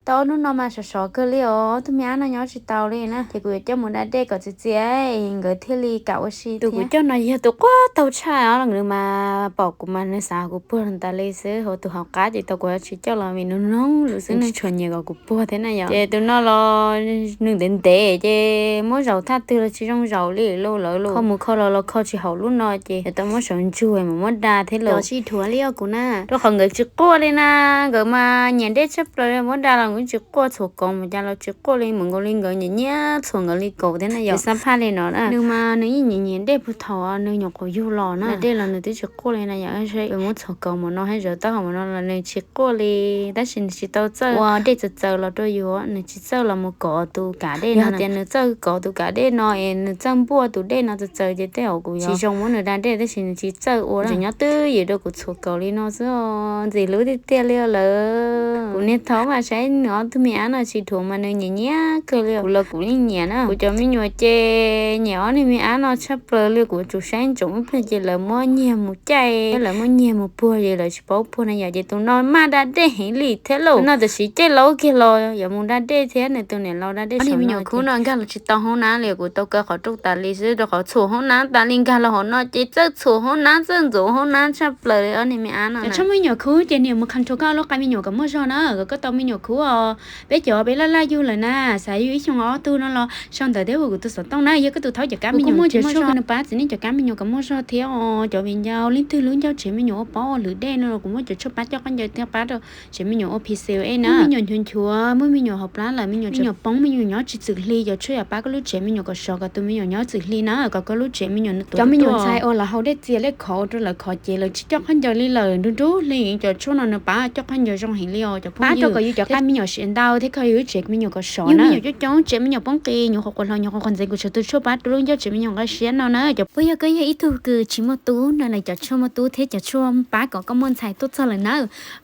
Tau ob hnub no mas sov sov kawg li os, ob tug me ab no nyob tsis tau li na, ces kuv yuav coj mus da dej kom txias txias nkawd thiaj li kam ua si thiab. Tus kuv coj no yog tus quaj taug tshaj os, nws mas pom kuv mas nws xav kuv puag tas li xwb, ho tus hauv qab ces tau kuv tsis coj los vim nws mloog lus xwb, nws tsis tshua nyiam kom kuv puag thiab na yom. Ces tus no los nws ntev ntev ces muab zaum thaj twg los tsis zoo zaum li lauj, lawv los kho mus kho los los kho tsis haum lub no ces tau muab sawv ntsug mas muab da thiab los tsis dhuav li os kuv na. Rau qhov nkawd tsis quaj li na, nkawd mas nyiam dej tshaj plaws, muab da los nkawd tsis quaj, txhuam kaus mus cas los tsis quaj li, mus nkaus li nkawd nyiam nyiam txhuam nkawd li kaus thiab na yom. Xab phaj li no na, nws mas nws yeej nyiam nyiam dej puag thaum nws nyuam qhuav yug los na, dej los nws twb tsis quaj li na yom. Muab txhuam kaus mus no hab zawv taub hau mus no los nws tsis quaj li, tab sis nws tsis tau txawj ua dej txawv txawv los rau yus, nws tsis txawj los mus kov tus kav dej no. Yog tias nws txawj kov tus kav dej no es nws txawj npuaj tus dej no txawv txawv ces tej zaum kuv yuav tsis zoo muab nws da dej, tab sis nws tsis txawj ua, nws nyob twj ywm rau kuv txhuam kaus li no xwb os, ntxim hlub tiag tiag li os lawm. Kuv niag thaub mas saib nws ob tug me ab no tsis dhuav mas nws nyiam nyiam kawg li, kuv los kuv yeej nyiam na. Kuv cov me nyuam ces nyiam ob niag me ab no tshaj plaws li, kuv tsum saib ntsoov ib pliag ces lawv muab nyiag mus caij, lawv muab nyiag mus puag ces lawv tsis paub puag na yom. Ces tus no maj da dej heev li thiab lauj, tus no tam sim caij laub kiag los yuav mus da dej thiab, nws tus niam laus da dej. Ob niag me nyuam khub no nkag los tsis tau hoob nab li, kuv tau kaw qhov rooj tas li xwb, rau qhov txhuam hoob nab tas li, nkag los hauv no ces txawj txhuam hoob nab, txawj ntxuav hoob nab tshaj plaws li ob niag me ab no. Cov tshuaj muaj me nyuam khub ces nws mus control koj lub qa me nyuam kom muaj zog na, kom koj tau me nyuam khub os. Peb cov peb laj laj yug lawm na, xav yug ib xyoo ob tug no los sau ntawv thiab hu kuv tus xov tooj na, yog koj tus thaub cov kab me nyuam muaj cov tshuaj nws pab txiv neej cov kab me nyuam kom muaj zog thiab os. Cov viv ncaus leej twg lub ncauj tsev me nyuam ua paub ua lwm dej no los kuv muaj cov tshuaj pab coj khaub ncaws thiab pab rau tsev me nyuam ua P C O S na. Muaj me nyuam nchuav nchuav, muaj me nyuam hauv plab lawm, me nyuam tsev me nyuam poob, me nyuam nyob tsis txwm hli, cov tshuaj yam pab koj lub tsev me nyuam kom sov, kom tus me nyuam nyob txwm hli na, kom koj lub tsev me nyuam nws tuav. Cov me nyuam ntxhais uas lawv haus dej txias lej khov rau lawv khov ces lawv tsis coj khaub ncaws li lawm, nruab nrub hli cov tshuaj no nws pab coj khaub ncaws zoo heev li os cov phooj ywg. Pab rau kom yus cov qab me nyuam siav ntau thiab koj yus lub tsev me nyuam kom sov na. Yog me nyuam coob coob, tsev me nyuam poob qis, nyuam qhuav quas hlo, nyuam qhuav quas ntxeev, kuv tshuav tus tshuaj pab rau lub ncauj tsev me nyuam nqaij siab no na. Cov phooj ywg, koj yog ib tug kws tsis muaj tub no los cov tshuaj muaj tub thiab cov tshuaj pab kom koj muaj ntxhais tuaj txog lawm na.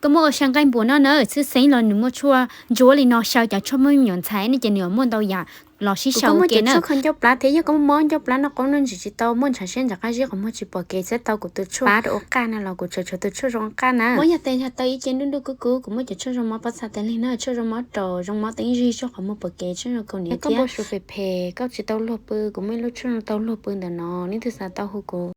Koj muab ua xyaw nqaij npuas no na, txhwj xeeb los nws muaj tshuaj ntsuab li no xyaw cov tshuaj muaj me nyuam ntxhais ne ces nws muaj ntau yam los sib sau ua ke na. Koj muaj cov tshuaj khaws ncauj plab thiab yog koj muaj mob ncauj plab noj qoob noj ntsis tsis tau, muaj ntshav siab ntshav qab zib, qhov muag tsis pom kev thiab tau kuv tus tshuaj pab rau ua qaj na los kuv tshuav tshuav tus tshuaj zoo qaj na. Mob yog tes yog taw ib ce nruab nruab kub kub, kuv muaj cov tshuaj zoo mob pob txha tes lig na, tshuaj zoo mob raum, zoo mob teeb zig, tshuaj qhov muag pom kev, tshuaj zoo kaus hniav thiab. Koj npau suav phem phem, koj tsis tau luag pw, kuv muaj ib lub tshuaj zoo tau luag pw ntawm no, leej twg xav tau hu kuv.